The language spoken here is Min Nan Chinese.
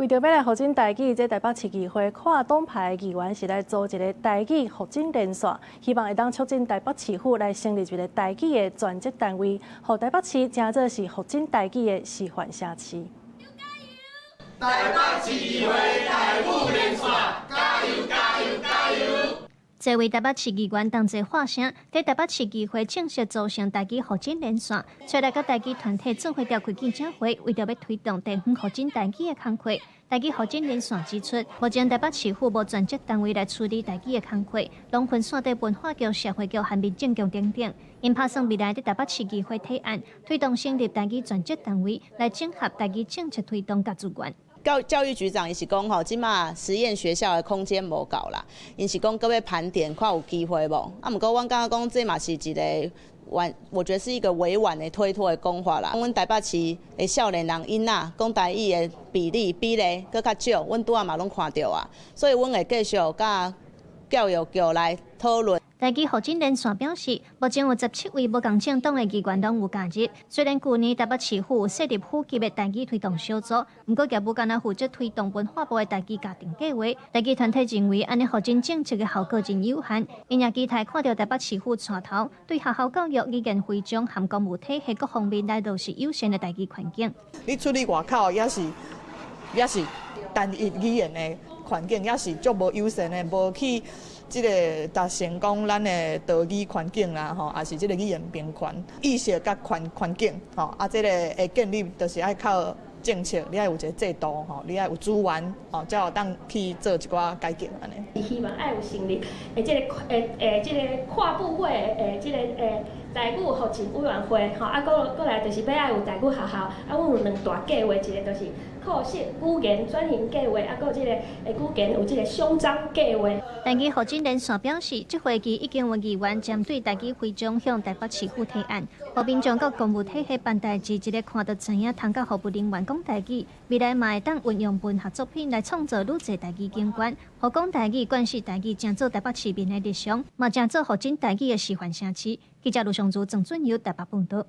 為著欲來復振台語，這台北市議會跨黨派議員是來組一个台語復振連線，希望會當促進台北市府來成立一个台語的專職單位，予台北市成做是復振台語的示範城市。台北市議會台語連線，加油加油加油！這位台北市議員同齊喊聲，佇台北市議會正式組成台語復振連線，出來佮台語團體做伙召開記者會，為著欲推動地方復振台語的工課。台語復振連線指出，目前台北市府無專職單位來處理台語的工課，攏分散佇文化局、社會局和民政局等等。𪜶拍算未來佇台北市議會提案，推動成立台語專職單位，來整合台語政策推動佮資源。教育局長伊是講吼，這馬實驗學校的空間無夠啦，𪜶是講閣欲盤點看有機會無？啊，毋過阮感覺講這嘛是一个婉，我覺得是一個委婉的推脫的講法啦。阮台北市的少年人囡仔講台語的比例比例閣較少，阮拄仔嘛攏看著啊，所以阮會繼續佮教育局來討論。台語復振連線表示，目前有17位無仝政黨的議員攏有加入。雖然舊年台北市府設立府級的台語推動小組，毋過業務干焦負責推動文化部的台語家庭計畫。台語團體認為，按呢復振政策的效果真有限。𪜶也期待看著台北市府帶頭，對學校教育、語言徽章和公務體系各方面來落實友善的台語環境。你出去外口也是單一語言的環境，也是足無友善的，無去這个達成講咱的多語環境啦，吼，抑是這个語言平權意識佮環境，吼，啊，這个的建立就是愛靠政策，你愛有一个制度，吼，你愛有資源，吼，才有當去做一寡改革按呢。希望愛有成立，的這个這个跨部會的這个台語復振委員會，吼，啊，閣來就是欲愛有台語學校，啊，阮有兩大計畫，一个就是擴設語言轉型計畫，啊，閣這个語言有這个賞章計畫。台語復振連線表示，這會期已經有議員針對台語徽章向台北市府提案，予民眾佮公務體系辦代誌，一个看就知影通佮服務人員講台語，未來嘛會當運用文學作品來創造愈濟台語景觀，予講台語、關心台語，成做台北市民的日常，嘛成做復振台語的示範城市。記者盧尚如、鄭俊友台北報導。